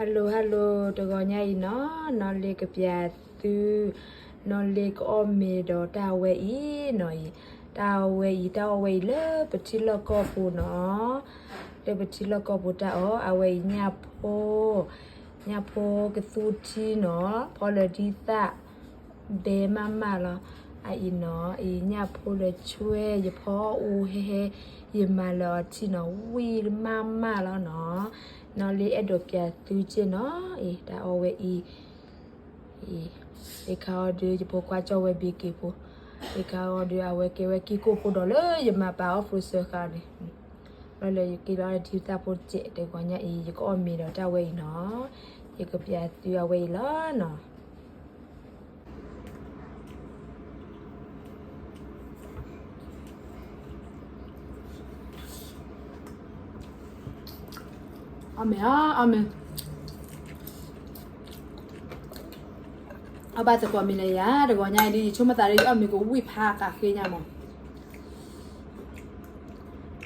Hello hello တဂီၤညါအံၤနီၤ, နီၢ်လ့ကပျးသု နီၢ်လ့ကအီၣ်မ့ၤဒီးတၢ်အဝဲအံၤနီၤအံၤ, တၢ်အဝဲအံၤ တၢ်အီၣ်ဝဲအံၤလၢပထံလီၢ်ကီၢ်ပူၤနီၤ, လၢပထံလီၢ်ကီၢ်ပူၤတၢ်အီၣ် အဝဲအံၤညၣ်ဖိ, ညၣ်ဖိကသူထံနီၤ, ဖီလၢဒ်သၣ် ဘဲမးမးလီၤ. အအံၤနီၤ အံၤညၣ်ဖိလၢဆွဲ ယဖီအူဟဲဟဲ ယမၤလၢအီၤထံနီၤ ဝံၣ်မးမးလီၤနီၤ. နီၢ်လ့အဲၣ်ဒိးကၠးသုက့နီၤ, အံၤတၢ်အီၣ်ဝဲအံၤ, အံၤ အခါအီၤဒုး ယဖိခွါကၠီဝဲဘ့က့ၤဖိ, အခါအီၤဒုး အဝဲကဲဝဲကံၢ်ကိၣ်ဖိဒီးလၢယမၤပာ်အီၣ် freezer ဃာ်န့ၣ်, ဘျီလၢယက့ၤလီၤဒ်သၣ်ဖိစဲး တဂီၤညါအံၤ ယကအီၣ်မ့ၤဒီးတၢ်ဝဲအံၤနီၤ, ယကပျးသုအဝဲအံၤလီၤနီၤ. အီၣ်မ့ၤဧါ အီၣ်မ့ၤ, အီၣ်ဘၣ်သကိးမ့ၤလၢယၤ တဂီၤညါအံၤဒ် ယဆိကမိၣ်သးလၢယအီၣ်မ့ၤကဝံၣ်ဖးကးဃ့ညါမး.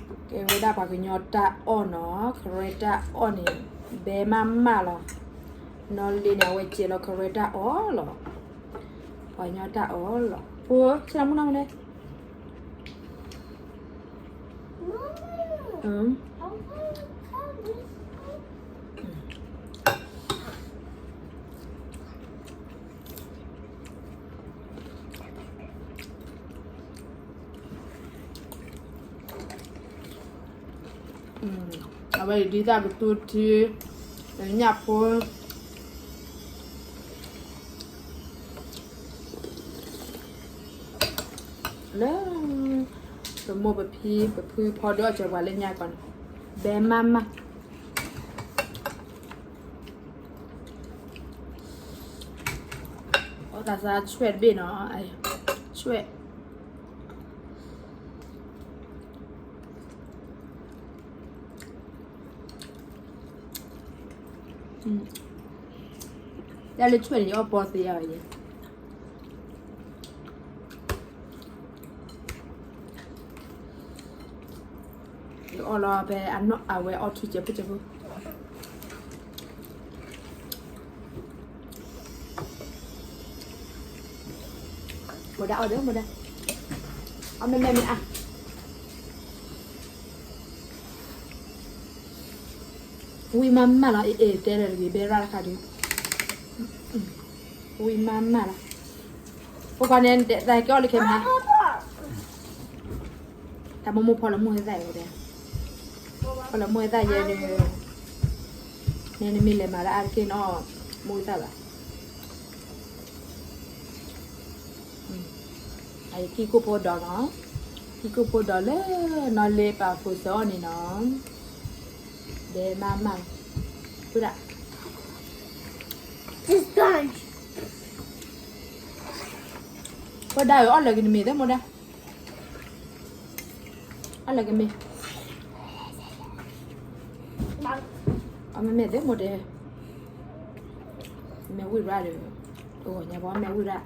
ကဲဝဲဒၣ်ပှၤကညီတၢ်အီၣ်နီၤ, ကရၢတၢ်အီၣ်န့ၣ် ဘဲမးမးလီၤ. နီၢ်လ့န့ၣ် အဝဲစဲးလီၤကရၢတၢ်အီၣ်လီၤ. ပှၤကညီတၢ်အီၣ်လီၤ. ဖိ ဆ့လီၤမုၢ်နီၢ်မနုၤလဲၣ်. အဝဲအံၤဒ်တၢ်ကသူထံ ညၣ်ဖိ လၢ ပမိၢ်ပဖံပဖုဖီဒိၣ်အီၣ်စၢၤပှၤလၢညါကီးန့ၣ် ဘဲမးမး အီၣ်သးစၢ်ဆွဲၣ်တဘ့ၣ်နီၤ, ဆွဲၣ် တၢ်လၢဆွဲၣ်န့ၣ် ယအီၣ်ပီသ့ယါဘၣ်ယဲ, ယအီၣ်လီၤဖဲအနီၢ်အဝဲအီၣ်ထူကဲးဖိကဲးဖိ မိၢ်ဒၢအီၣ်ဒီး မိၢ်ဒၢ, အီၣ်မ့ၢ်မ့ၢ်မ့ၢ်အါ, ဝံၣ်မးမးလီၤ, အ့ၣ်အ့ၣ် တဲလၢတဂ့ၤ ဘဲရၣ်တခါဒုး, ဝံၣ်မးမးလီၤ, ဖိခွါန့ၣ် တၢ်ကဲအီၣ်လၢခဲမဟါ တၢ်မိၢ်မိၢ်ဖီလၢမိၢ်ဟဲသၣ်အံၤဝဲဒၣ်, ဖီလၢမိၢ်ဟဲသၣ်ယဲန့ၣ်, နဲနမ့ၢ်လဲၤမၤလၢအါတက့ၢ်နီၤ, မိၢ်ဟဲသၣ်ဘၣ်, အကံၢ်ကိၣ်ဖိဒီးနီၤ, ကံၢ်ကိၣ်ဖိဒီးလၢ နီၢ်လ့ပာ်ဖိစၢအီၤန့ၣ်နီၤ, ဒဲမးမး, ဝဲဒၣ် ဖိဒၣ်ဧၢ အီၣ်လၢကနမ့ၢ်သ့မိၢ်ဒၢ, အီၣ်လၢကမ့ၢ်, အီၣ်မ့ၢ်မ့ၢ်သ့မိၢ်ဒၢ, မ့ၢ်ဝံၣ်ရၣ်ဒီး, အိၣ်ညါဘီမ့ၢ်ဝံၣ်ရၣ်,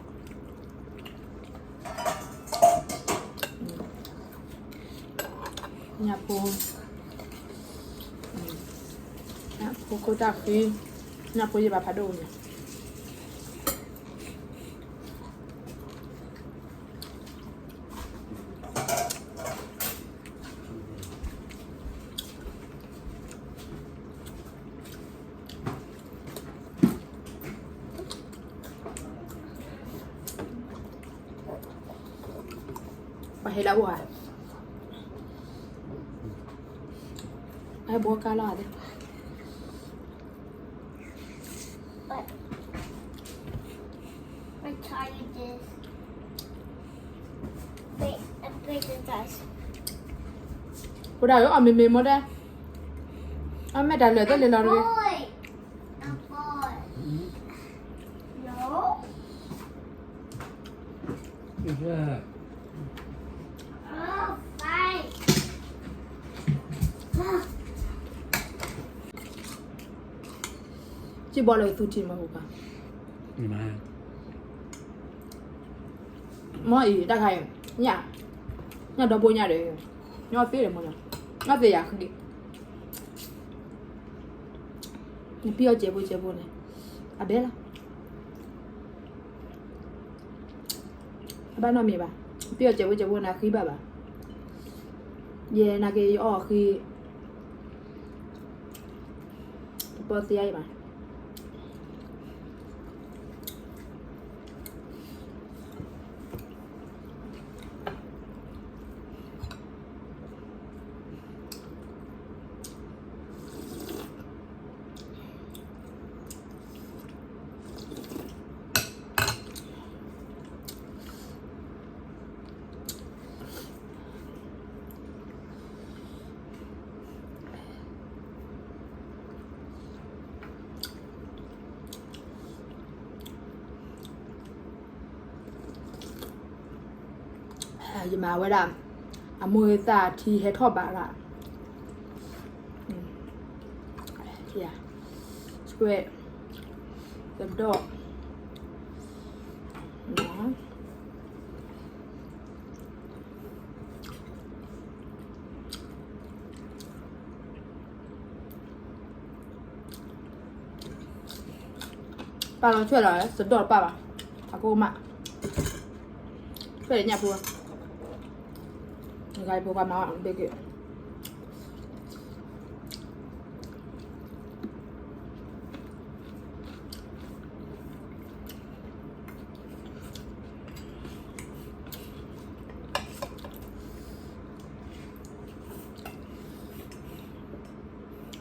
ညၣ်ဖိ, ညၣ်ဖိခိၣ်တၢ်ဃံ, ညၣ်ဖိယဘၣ်ဖးဒိၣ်ဝဲန့ၣ် ပှၤဟဲလၢအအိၣ်ဧါ, အဟဲဘိကါလီၤသ့, But I tell you this. Wait, I'm breaking this. ဖိဒၣ်ဧၢ အီၣ်မ့ၤမ့ၤမိၢ်ဒၢ, အီၣ်မ့ၢ်တၢ်လၢာ်သ့လၢာ်လီၤတဂ့ၤ, Boy. A boy. No. Is that? Oh, fine. စံၣ်ဘီလၢသူထံမဟူကါ, မ့ၢ်အံၤ တၢ်ခါအံၤ, ညၣ်, ညၣ်ဒီဘိညၣ်ဒီး, ညီသ့ဒီးမ့ၢ်, ညီသ့ယၤဃံ, နပံၢ်အီၣ်စဲးဖိစဲးဖိန့ၣ် အဘဲလီၤ. အဘၣ်နီတမံၤဘၣ်. နပံၢ်အီၣ်စဲးဖိစဲးဖိန့ၣ် အဃံဘၣ်ဘၣ်. ယဲနာ်က့ ယအီၣ်အဃံ တပီသ့အံၤဘၣ်. ယမၤဝဲဒၣ် အမိၢ်သးထံဟဲထီၣ်ဘးလီၤ. ဆှဲး သဒီၣ် ပာ်လီၤဆွဲလီၤ သဒီၣ်တပာ်ဘၣ်, အကိမး ဆွဲညၣ်ဖိ, နဂၤဖိပှၤမၤဘ့ၣ်က့ၤ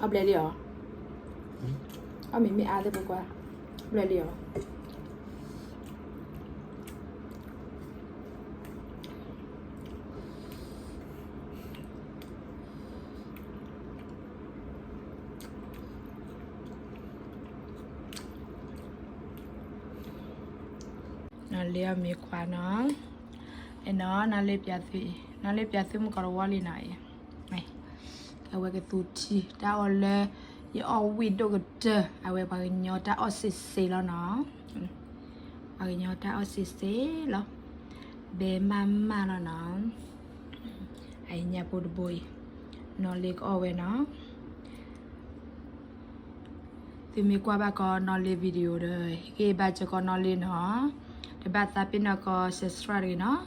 အဘျဲၣ်လံဧါ, အမ့ၢ်မ့ၢ်အါသ့ၣ်ပကွၢ်, အဘျဲၣ်လံဧါ. နီၢ်လ့အီၣ်မ့ၤခွါနီၤ, အဲၣ်နီၤ နီၢ်လ့ပျးသု, နီၢ်လ့ပျးသုမုၣ်ကီးတဝီလံနီၤ, အဝဲကသူထံ တၢ်အီၣ်လၢ ယအီၣ်ဝံၣ်ဒိၣ်ကတၢၢ် အဝဲပှၤကညီတၢ်အီၣ်စ့စ့လီၤနီၤ, ပှၤကညီတၢ်အီၣ်စ့စ့လီၤ, ဘဲမးမးလီၤနီၤ, အညၣ်ဖိတဘိအံၤ, နီၢ်လ့ကအီၣ်ဝဲနီၤ. သုမ့ၢ်ကွၢ်ဘၣ်ကီးနီၢ်လ့ video ဒီး ဟ့ၣ်ဂံၢ်ဘါစ့ၢ်ကီးနီၢ်လ့နီၤ, တဘၣ်သးပ့ၤနီၣ်ကီး subscribe တဂ့ၤနီၤ,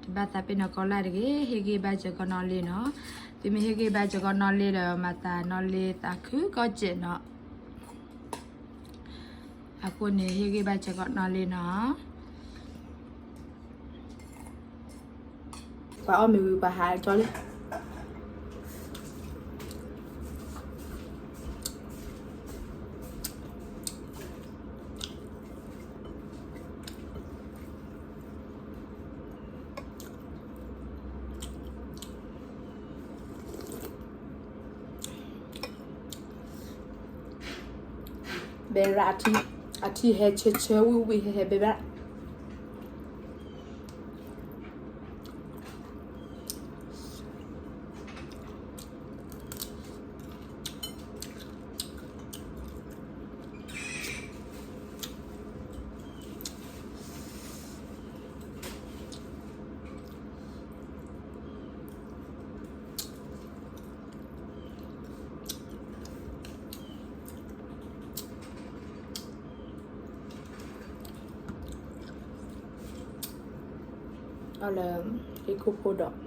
တဘၣ်သးပ့ၤနီၣ်ကီး like တဂ့ၤ, ဟ့ၣ်ဂံၢ်ဘါစ့ၢ်ကီးနီၢ်လ့နီၤ, သုမ့ၢ်ဟ့ၣ်ဂံၢ်ဘါစ့ၢ်ကီးနီၢ်လ့ဒီး မၤသးနီၢ်လ့သးခုကီၢ်စဲးနီၤ. အဃိန့ၣ် ဟ့ၣ်ဂံၢ်ဘါစ့ၢ်ကီးနီၢ်လ့နီၤ. ပှၤအီၣ်မ့ၤဝံၤပှၤဟးကၠီလံ. ဘဲရၣ်အထံ, အထံဟဲဆၢဆၢဝံၣ်ဝံၣ် ဟဲဟဲဘဲဘၣ်. အီၣ်လၢ ဟံၣ်ခိၣ်ဖိဒီး ဟ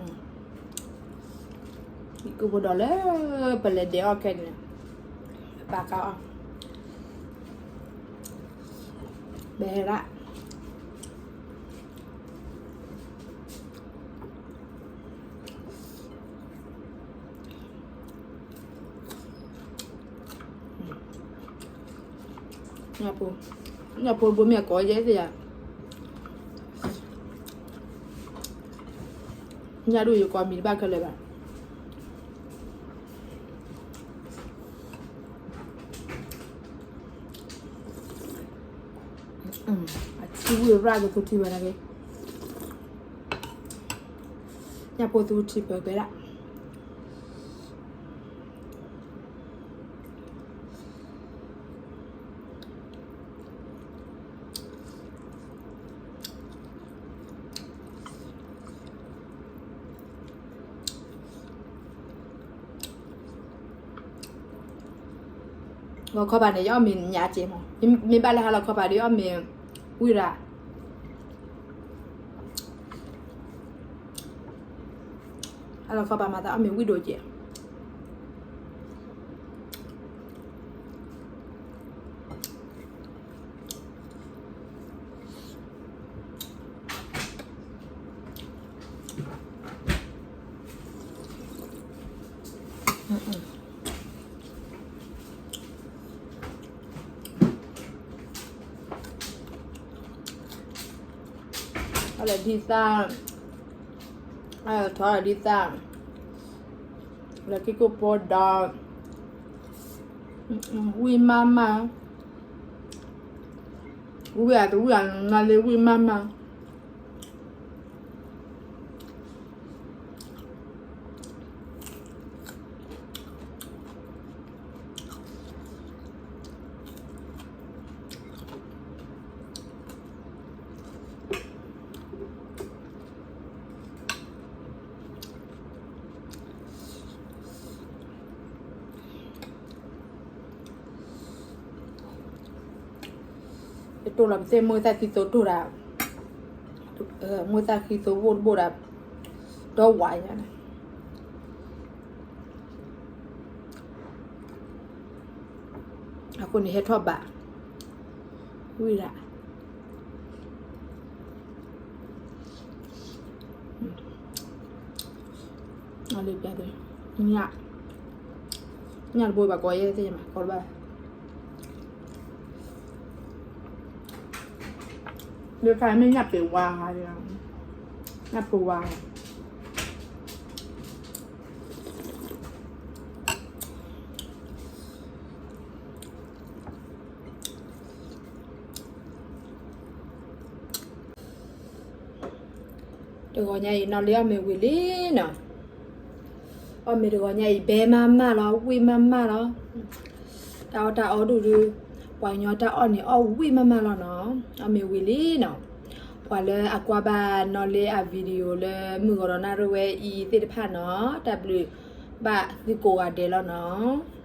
ံၣ်ခိၣ်ဖိဒီးလၢ ပလဲၤဒဲးအီၣ်ခဲန့ၣ် ပာ်ကါအီၣ် ဘဲရၣ် ညၣ်ဖိ, ညၣ်ဖိဘိမ့ၢ်အကိးယဲၢ်သ့ၣ်ယၤ, ညၣ်ဒိၣ်ယကိးမံၤတဘၣ်ခဲလၢာ်ဘၣ်. အထံဝံၣ်ရၣ်ကသူထံဖၢနာ်က့, ညၣ်ဖိသူထံဖၢဖဲဒၣ်. ညၣ်ဖိသူထံဖၢဖဲဒၣ်. လီၤခီပၤန့ၣ် ယအီၣ်မ့ၤညၣ်စ့မး, မ့ၢ်ဘၣ်လၢဟါလီၤခီပၤဒီးအီၣ်မ့ၤဝံၣ်ရၣ်, ဟါလီၤခီပၤမၤသးအီၣ်မ့ၤဝံၣ်ဒိၣ်ကဲး. အလဲၤဒ်သၣ်, အလဲၤထီၣ်ဒ်သၣ်, လဲၤက့ၤကိၣ်ပိဒီး, ဝံၣ်မးမး, ဝံၣ်အတဝံၣ်အနီၢ်နီၢ်လၢ ဝံၣ်မးမး. ယတိၢ်လီၤပသ့ၣ်မုၢ်သၣ်ခံသိတိၢ်ဒၣ်, မုၢ်သၣ်ခံသိဘိၣ်တဘိၣ်ဒၣ်, ဒီဝါညါန့ၣ်, အဃိန့ၣ်ဟဲထီၣ်ဘၣ်, ဝံၣ်ဒၣ် အလၢပျါ, ညၣ်, ညၣ်တဘိဘၣ်ကီးယဲသ့ၣ်မး ကီးတဘၣ်, လၢခါမ့ၢ်ညၣ်ပှဲၤဝါ, ညၣ်ပှဲၤဝါ တဂီၤညါအံၤ နီၢ်လ့အီၣ်မ့ၤဝံၤလံနီၤ, အီၣ်မ့ၤတဂီၤညါအံၤ ဘဲမးမးလီၤ, ဝံၣ်မးမးလီၤ, တၢ်အီၣ်တၢ်အီဒူၣ်ဒုး, ပှၤကညီတၢ်အီၣ်န့ၣ် အီၣ်ဝံၣ်မးမးလီၤနီၤ, အီၣ်မ့ၤဝံၤလံနီၤ, ပှၤလၢအကွၢ်ဘၣ်နီၢ်လ့အ video လၢမုၢ်ဂီၤဒီးနၣ်ရံၣ်ဝဲအံၤသ့ၣ်တဖၣ်နီၤ, တၢ်ဘျုးဘၣ်သုကိးဂၤဒဲးလီၤနီၤ.